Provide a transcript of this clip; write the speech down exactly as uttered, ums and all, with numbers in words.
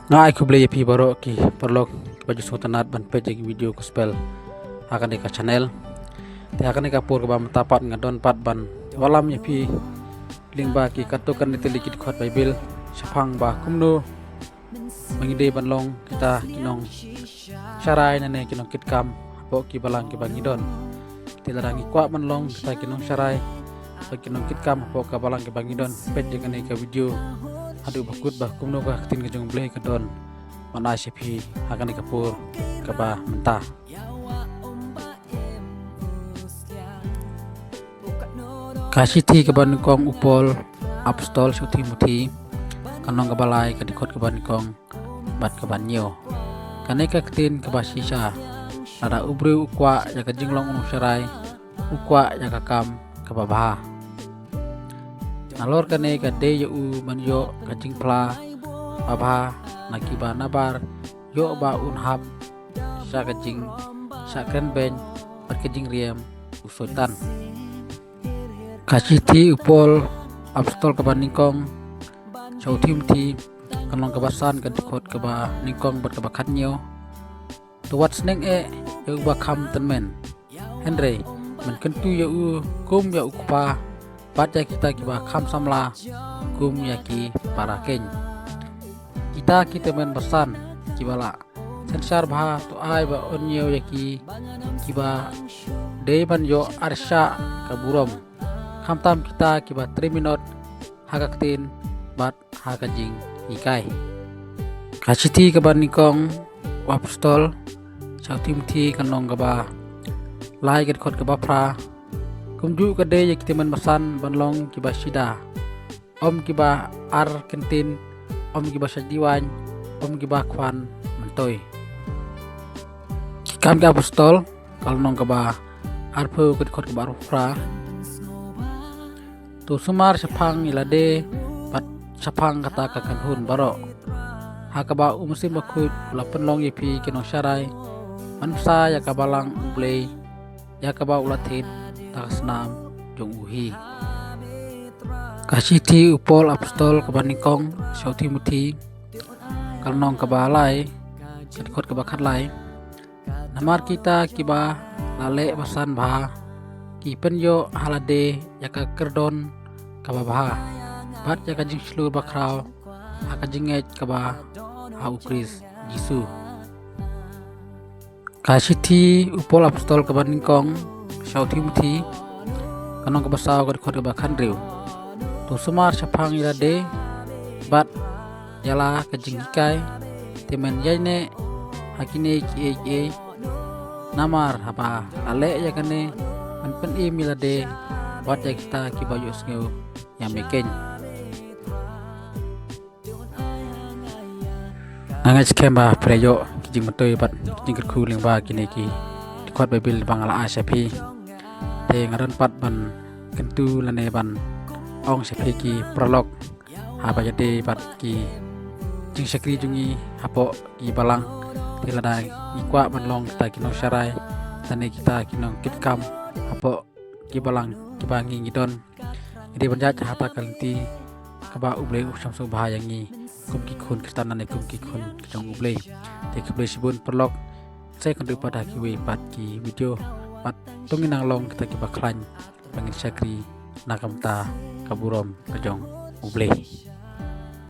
Nga ai khublei ïa phi baroh ki paralok ba ju sngewtynnat ban peit ïa ki video gospel ha kane ka channel. Te ha kane ka por kaba mynta pat nga don pat ban wallam ïa phi lyngba ki katto katne tylli ki dkhot Baibl shaphang ba kumno ba ngi dei ban long kita ki nongsharai ne ki nongkitkam hapoh ki balang kiba ngi don. Te lada ngi kwah ban long kita ki nongsharai bad ki nongkitkam hapoh ka balang kiba ngi don, peit ïa kane ka video haduh ba kut ba kumno ka ktien ka jong U Blei ka don ban ai sha phi ha kane ka por kaba mynta. Ka shithi kaba nyngkong u Paul apostol sha u Timothi, ka lynnong kaba lai, ka dkhot kaba nyngkong bad kaba hynñiew. Kane ka ktien kaba shisha: lada u briew u kwah ïa ka jinglong u nongsharai, u kwah ïa ka kam kaba bha. Nalor kane ka dei ïa u ban ïoh ka jingphla babha na kiba nabar ïoh ba un hap sha ka jingshah krenbeiñ bad ka jingriam u Soitan. Ka shithi u Paul apostol kaba nyngkong sha u Timothi, ka lynnong kaba san, ka dkhot kaba nyngkong bad kaba khathynñiew. To wat sneng eh ïa uba kham tymmen, hynrei men kyntu ïa u kum ïa u kpa, bad ïa kita kiba kham samla kum ïa ki para keiñ. Kita ki tymmen basan kiba la synshar bha, to ai ba un ñiew ïa ki kiba dei ban ïoh arshah ka burom, khamtam kita kiba trei minot ha ka ktien bad ha ka jinghikai. Ka shithi kaba nyngkong u apostol sha u Timothi, ka lynnong kaba lai, ka dkhot kaba phra. Kumjuh ka dei ïa ki tymmen basan ban long kiba shida, ym kiba ar kyntien, ym kiba shait diwan, ym kiba khwan myntoi. Ki Kam ki Apostol, ka lynnong kaba arphew, ka dkhot kaba arphew phra. To sumar shaphang ïa lade bad shaphang kata ka kynhun baroh, ha kaba u Mynsiem Bakhuid u la pynlong ïa phi ki nongsharai ban bsa ïa ka balang U Blei, ïa kaba u la thied da ka snam jong u hi. Ka shithi u Paul apostol kaba nyngkong sha u Timothi, ka lynnong kaba lai, ka dkhot kaba khatlai. Namar kita kiba la leh basan bha ki pynïoh ha lade ïa ka kyrdan kaba bha bad ïa ka jingshlur bakhraw ha ka jingngeit kaba ha u Khrist Jisu. Ka shithi u Paul apostol kaba nyngkong sha u Timothi, ka lynnong kaba saw, ka dkhot kaba khathynriew. To sumar shaphang ïa lade bad ïa la ka jinghikai, te men ïaineh ha kine kiei kiei. Namar haba la leh ïa kane, men pynim ïa lade bad ïa kita kiba ïohsngew ïa me keiñ. Nga ngeit skhem ba phi la ïoh ki jingmyntoi bad ki jingkyrkhu lyngba kine ki dkhot Baibl ba nga la ai sha phi. Te nga don pat ban kyntu lane ban ong sha phi ki paralok, haba ïadei bad ki jingshakri jong ngi hapoh ki balang, te lada ngi kwah ban long kita ki nongsharai lane kita ki nongkitkam hapoh ki balang kiba ngi ngi don, ngi dei ban ïaid ha kata ka lynti kaba U Blei u sngewsih bha ïa ngi kum ki khun Khristan lane kum ki khun ki jong U Blei. Te khublei shibun paralok. Sa ïakynduh pat ha kiwei pat ki video, bad to ngin nang long kita kiba khlaiñ, ba ngin shakri na ka bynta ka burom ka jong U Blei.